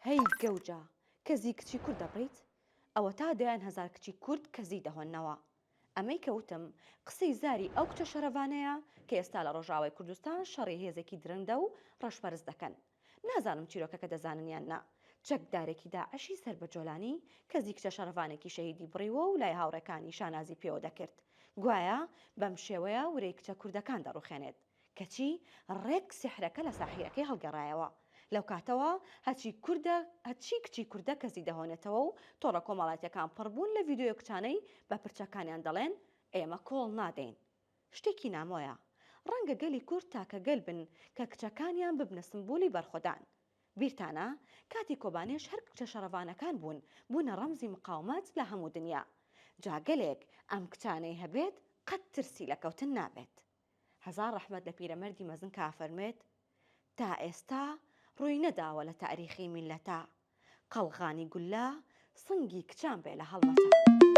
هەی گەوجە کەزی کچی کورد دەبڕیت؟ ئەوەتا دەیان هەزار کچی کورد کەزی دەهۆننەوە. ئەمەی کە وتم قسەی زاری ئەو کچە شەرەڤانەیە کە ئێستا لە ڕۆژئاوای کوردستان شەڕی هێزێکی درندە و ڕەشپەرست دەکەن. نازانم چیرۆکەکە دەزانن یان نا. چەکدارێکی داعشی سەر بە جۆلانی کەزی کچە شەڕڤانێکی شەهیدی بڕیوە و لای هاوڕێکانی شانازی پێوە دەکرد. گوایە بەم شێوەیە ورەی کچە کوردەکان دەڕوخێنێت. کەچی ڕێک سیحرەکە لە ساحیرەکەی هەڵگەڕایەوە. لەو کاتەوە هەرچی کوردە هەرچی کچی کوردە کەزی دەهۆنێتەوە و تۆڕە کۆمەڵایەتیەکان پڕ بوون لە ڤیدیۆی کچانەی بە پرچەکانیان دەڵێن ئێمە کۆڵ نادەین. شتێکی نامۆیە. ڕەنگە گەلی کورد تاکە گەل بن کە کچەکانیان ببنە سمبولی بەرخۆدان. بیرتانە کاتی کۆبانێش هەر کچە شەڕڤانەکان بوون بوونە ڕەمزی مقاومەت لە هەموو دنیا. جا گەلێک ئەم کچانەی هەبێت قەت ترسی لە کەوتن نابێت. هەزار ڕەحمەت لە پیرەمەردی مەزن کە ئەفەرموێت، تا ئێستا ڕووی نەداوە لە تاریخی میللەتا، قەڵغانی گوللە سنگی کچان بێ لە هەڵمەتا.